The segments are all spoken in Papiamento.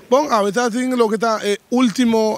Bon, awe ta tin loke ta e ultimo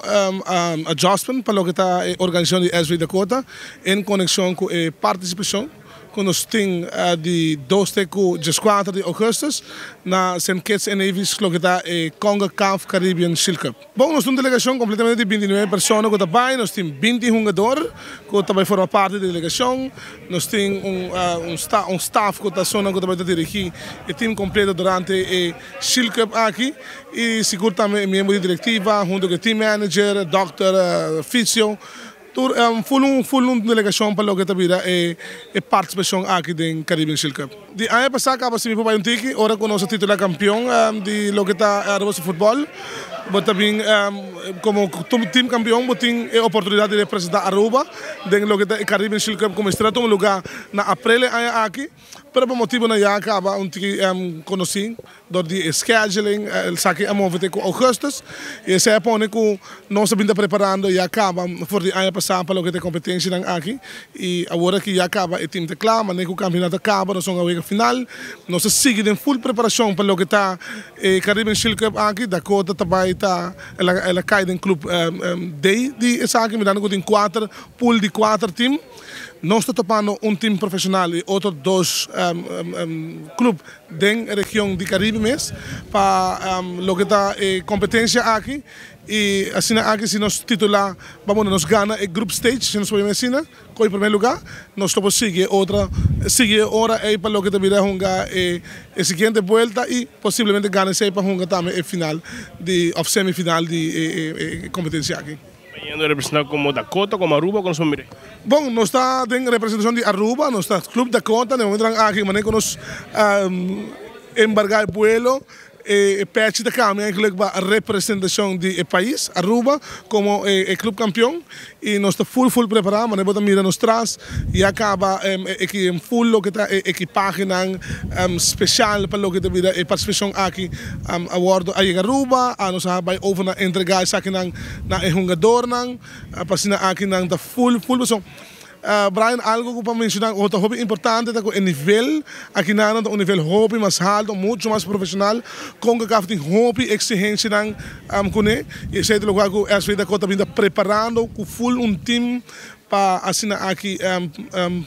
adjustment pa loke ta e organisacion di SV Dakota en conexion cu e participacion cu nos tin di 2 te cu 14 di augustus na St. Kitts and Nevis, loke ta e CONCACAF Caribbean Shield Cup. Bon, nos tin un delegacion completamente di 29 persona cu ta bay. Nos tin 20 hungador cu ta bay forma parti di delegacion. Nos tin un staff cu ta sona cu ta bay ta dirigi e team completo durante e Shield Cup aki y sigur tambe e miembro di directiva hunto cu e team manager, doctor, fisio, tur full un full un delegacion pa loke ta bira e participacion aki den Caribbean Shield Cup. Di aña pasa caba si mi por bay un tiki ora cu nos a titula campeon di loke ta Aruba su futbol. Bo ta bin como team campeon, bo tin e oportunidad di representa Aruba den loke ta e Caribbean Shield Cup cu mester a tuma lugar na april e aña aki. Pero pa motibonan ya caba un tiki conoci dor di e scheduling, esaki a move te cu augustus y esey a pone cu nos a bin ta preparando ya caba for di aña pasa pa loke ta e competencianan aki, y awor aki ya caba e team ta cla. Manera cu campeonato a caba, nos a wega final, nos a sigui den full preparacion pa loke ta e Caribbean Shield Cup aki. Dakota ta bay ta el a cay den club D di esaki, mirando cu tin cuater pool di cuater team. Nos ta topando un team profesional y otro dos club den region di Caribe mes pa loke ta e competencia aki, y asina aki si nos titula, bamos nos gana e group stage, si nos por yama asina, coy primer lugar, nos lo por sigui e otro, sigui e ora ey pa loke ta bira hunga e siguiente vuelta y posiblemente gana esey pa hunga tambe e final di of semifinal di e competencia aki. Bayendo representa como Dakota, como Aruba, con nos por mira? Bon, nos ta den representacion di Aruba, nos ta Club Dakota. Den momentonan aki, manera cu nos embarga e vuelo, e pechi ta cambia eigenlijk pa representacion di e pais, Aruba, como e club campeon. Y nos ta full full prepara, manera bo ta mira nos tras, ya caba full loke ta e equipajenan special pa loke ta bira e participacion aki a wordo a yega Aruba. A nos a bay over na entrega esakinan na e hungadornan, pa asina aki nan ta full full. Pasobra, Brian, algo cu pa menciona cu ta hopi importante ta cu e nivel aki nan ta un nivel hopi mas halto, mucho mas profesional. CONCACAF tin hopi exigencianan cune y esey ta locual cu SV Dakota bin ta preparando cu full un team pa asina aki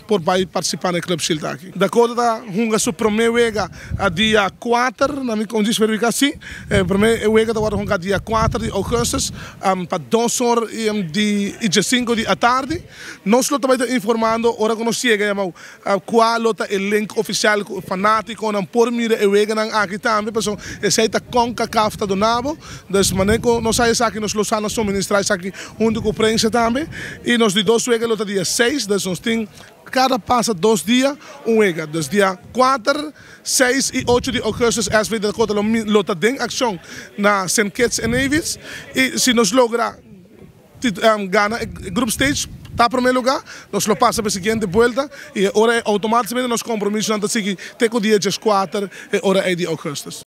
por bay participa na e Club Shield aki. Dakota ta hunga su prome wega dia 4, na mi con verifica si, e prome wega ta wordo hunga dia 4 di augustus pa 2 or di 5 di atardi. Nos lo ta bay ta informando ora cu nos yega yama cual lo ta e link oficial cu fanaticonan por mira e weganan aki tambe, pasobra esey ta CONCACAF ta dunabo. Dus manera cu nos haya esaki, nos lo sa na suministra esaki hunto cu prensa tambe. Y nos di dos wega lo ta dia 6, dus nos tin cada pasa 2 dia un wega. Dus dia 4, 6 y 8 di augustus SV Dakota lo ta den accion na St. Kitts and Nevis y si nos logra gana e group stage, ta primer lugar, nos lo pasa pa e siguiente vuelta y ora automaticamente nos compromiso ta sigui te cu dia 4 e ora di augustus.